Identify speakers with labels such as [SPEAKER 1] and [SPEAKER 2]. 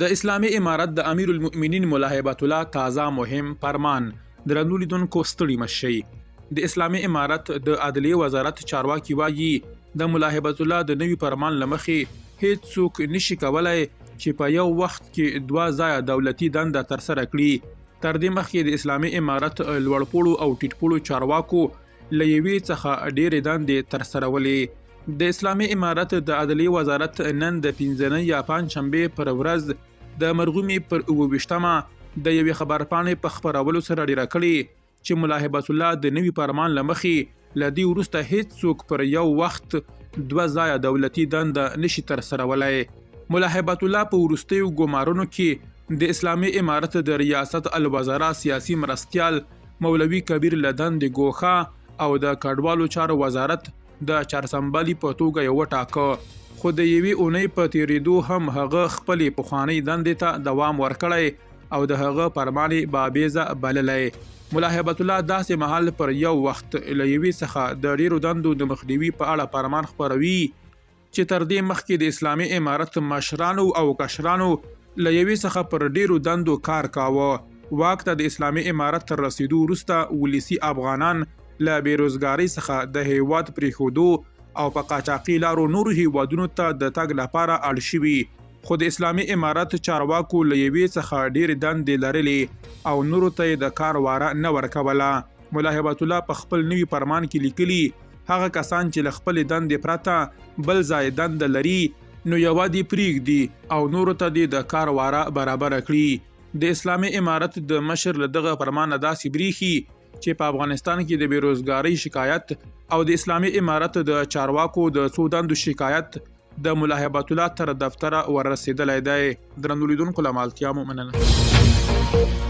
[SPEAKER 1] د اسلامي امارت د امیرالمؤمنین ملا هیبت الله تازه مهم فرمان. درنو لیدونکو، ستړي مه شئ. د اسلامي امارت د عدلیې وزارت چارواکي وايي، د ملا هیبت الله د نوي فرمان له مخې هیڅوک نشي کولای چې په یو وخت کې دوه ځایه دولتي دنده ترسره کړي. تر دې مخکې د اسلامي امارت لوړپوړو او ټیټپوړو چارواکو له یوې څخه ډېرې دندې ترسرولې. د اسلامي امارت د عدلیې وزارت نن د پنځنۍ یا پنجشنبې پر ورځ د مرغومې پر 27مه د یوې خبرپاڼې په خپرولو سره ډېره کړې چې ملا هبت الله د نوي فرمان له مخې له دې وروسته هیڅوک پر یو وخت دوه ځایه دولتي دنده نشي ترسرولای. ملا هبت الله په وروستیو ګمارنو کې د اسلامي امارت د ریاست الوزرا سیاسي مرستیال مولوي کبیر له دندې ګوښه او د کډوالو چارو وزارت د چارسمبالي په توګه یې وټاکه، خو د یوې اونۍ په تېرېدو هم هغه خپلې پخوانۍ دندې ته دوام ورکړی او د هغه فرمان یې بابېزه بللی. ملا هبت الله داسې مهال پر یو وخت له یوې څخه د ډېرو دندو د مخنیوي په اړه فرمان خپروي، چې تر دې مخکې د اسلامي امارت مشرانو او کشرانو له یوې څخه پر ډېرو دندو کار کاوه. واک ته د اسلامي امارت تر رسېدو وروسته ولسي افغانان له بې روزګارۍ څخه د هېواد پرېښودو او په قاچاقي لارو نورو هېوادونو ته د تګ لپاره اړ شوي، خو د اسلامي امارت چارواکو له یوې څخه ډېرې دندې لرلې او نورو ته یې د کار واره نه ورکوله. ملا هبت الله په خپل نوي فرمان کې لیکلي، هغه کسان چې له خپلې دندې پرته بل ځای دنده لري، نو یوه دې پرېږدي او نورو ته دې د کار واره برابره کړي. د اسلامي امارت د مشر له دغه فرمانه داسې برېښي چې په افغانستان کې د بې روزګارۍ شکایت او د اسلامي امارت د چارواکو د څو دندو شکایت د ملا هبت الله تر دفتره وررسېدلی دی. درنو لیدونکو، له مالتیا مو مننه.